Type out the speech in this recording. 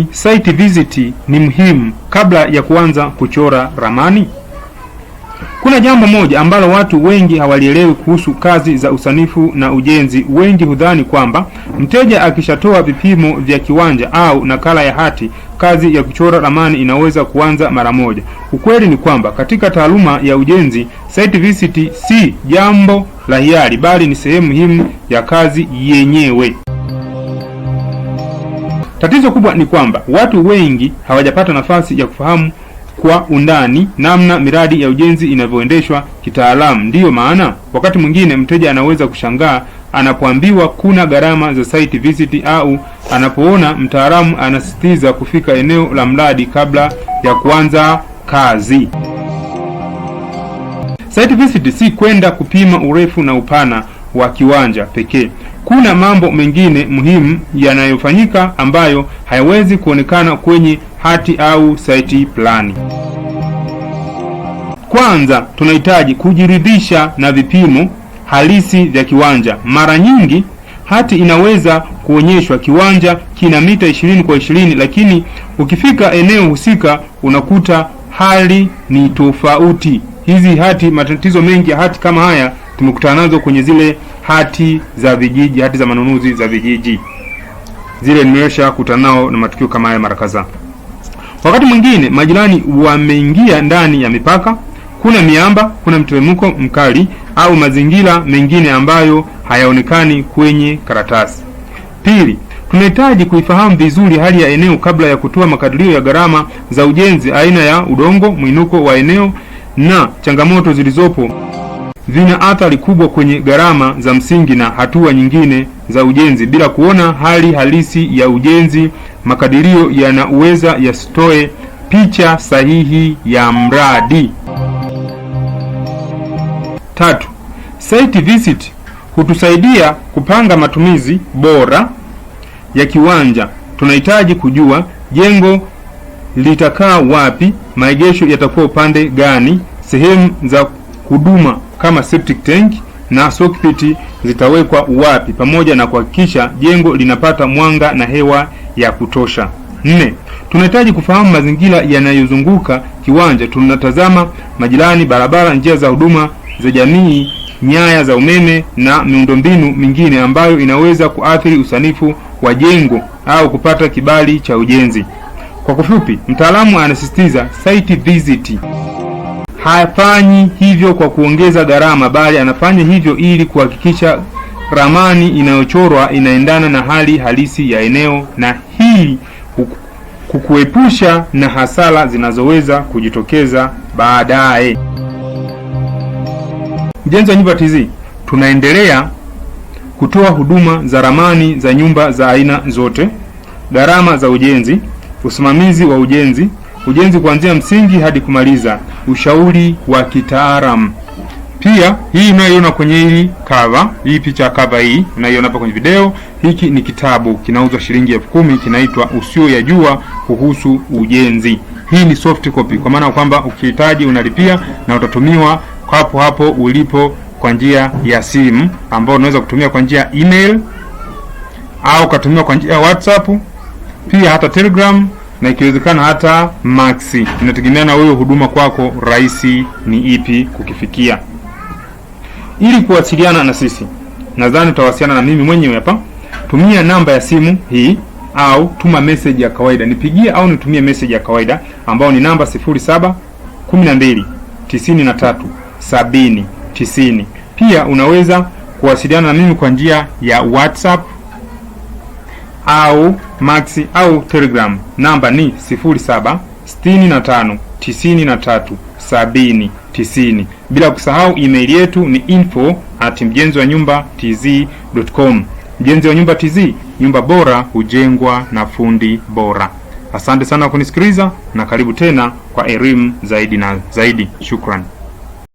nini site visit ni muhimu kabla ya kuanza kuchora ramani? Kuna jambo moja ambalo watu wengi hawalielewi kuhusu kazi za usanifu na ujenzi. Wengi hudhani kwamba mteja akishatoa vipimo vya kiwanja au nakala ya hati, kazi ya kuchora ramani inaweza kuanza mara moja. Ukweli ni kwamba katika taaluma ya ujenzi, site visit si jambo la hiari, bali ni sehemu muhimu ya kazi yenyewe. Tatizo kubwa ni kwamba watu wengi hawajapata nafasi ya kufahamu kwa undani namna miradi ya ujenzi inavyoendeshwa kitaalamu. Ndiyo maana wakati mwingine mteja anaweza kushangaa anapoambiwa kuna gharama za site visit au anapoona mtaalamu anasisitiza kufika eneo la mradi kabla ya kuanza kazi. Site visit si kwenda kupima urefu na upana wa kiwanja pekee. Kuna mambo mengine muhimu yanayofanyika ambayo hayawezi kuonekana kwenye hati au site plan. Kwanza, tunahitaji kujiridhisha na vipimo halisi vya kiwanja. Mara nyingi hati inaweza kuonyeshwa kiwanja kina mita 20 kwa 20, lakini ukifika eneo husika unakuta hali ni tofauti. Hizi hati, matatizo mengi ya hati kama haya tumekutana nazo kwenye zile hati za vijiji, hati za manunuzi za vijiji zile, nimesha kutana nao na matukio kama haya mara kadhaa. Wakati mwingine majirani wameingia ndani ya mipaka, kuna miamba, kuna mteremko mkali au mazingira mengine ambayo hayaonekani kwenye karatasi. Pili, tunahitaji kuifahamu vizuri hali ya eneo kabla ya kutoa makadirio ya gharama za ujenzi, aina ya udongo, mwinuko wa eneo na changamoto zilizopo vina athari kubwa kwenye gharama za msingi na hatua nyingine za ujenzi. Bila kuona hali halisi ya ujenzi, makadirio yanaweza yasitoe picha sahihi ya mradi. Tatu, site visit hutusaidia kupanga matumizi bora ya kiwanja. Tunahitaji kujua jengo litakaa wapi, maegesho yatakuwa upande gani, sehemu za huduma kama septic tank na soak pit zitawekwa wapi, pamoja na kuhakikisha jengo linapata mwanga na hewa ya kutosha. Nne, tunahitaji kufahamu mazingira yanayozunguka kiwanja. Tunatazama majirani, barabara, njia za huduma za jamii, nyaya za umeme na miundombinu mingine ambayo inaweza kuathiri usanifu wa jengo au kupata kibali cha ujenzi. Kwa kifupi, mtaalamu anasisitiza site visit hafanyi hivyo kwa kuongeza gharama, bali anafanya hivyo ili kuhakikisha ramani inayochorwa inaendana na hali halisi ya eneo, na hii kukuepusha na hasara zinazoweza kujitokeza baadaye. Mjenzi wa Nyumba TZ, tunaendelea kutoa huduma za ramani za nyumba za aina zote, gharama za ujenzi, usimamizi wa ujenzi, ujenzi kuanzia msingi hadi kumaliza, ushauri wa kitaalamu. Pia hii unayoiona kwenye hii cover, hii picha ya cover hii unayoiona hapa kwenye video, hiki ni kitabu kinauzwa shilingi 10,000, kinaitwa Usiyoyajua Kuhusu Ujenzi. Hii ni soft copy, kwa maana kwamba ukihitaji unalipia na utatumiwa hapo hapo ulipo kwa njia ya simu, ambao unaweza kutumia kwa njia ya email au ukatumiwa kwa njia ya WhatsApp, pia hata Telegram na ikiwezekana hata Maxi. Inategemea na wewe huduma kwako rahisi ni ipi kukifikia. Ili kuwasiliana na sisi, nadhani utawasiliana na mimi mwenyewe hapa. Tumia namba ya simu hii au tuma message ya kawaida, nipigie au nitumie message ya kawaida ambayo ni namba 07 12 93 70 90. Pia unaweza kuwasiliana na mimi kwa njia ya WhatsApp au Maxi au Telegram. Namba ni 07 65 93 70 90. Bila kusahau email yetu ni info@mjenziwanyumbatz.com. Mjenzi wa Nyumba TZ, nyumba bora hujengwa na fundi bora. Asante sana kunisikiliza na karibu tena kwa elimu zaidi na zaidi. Shukran.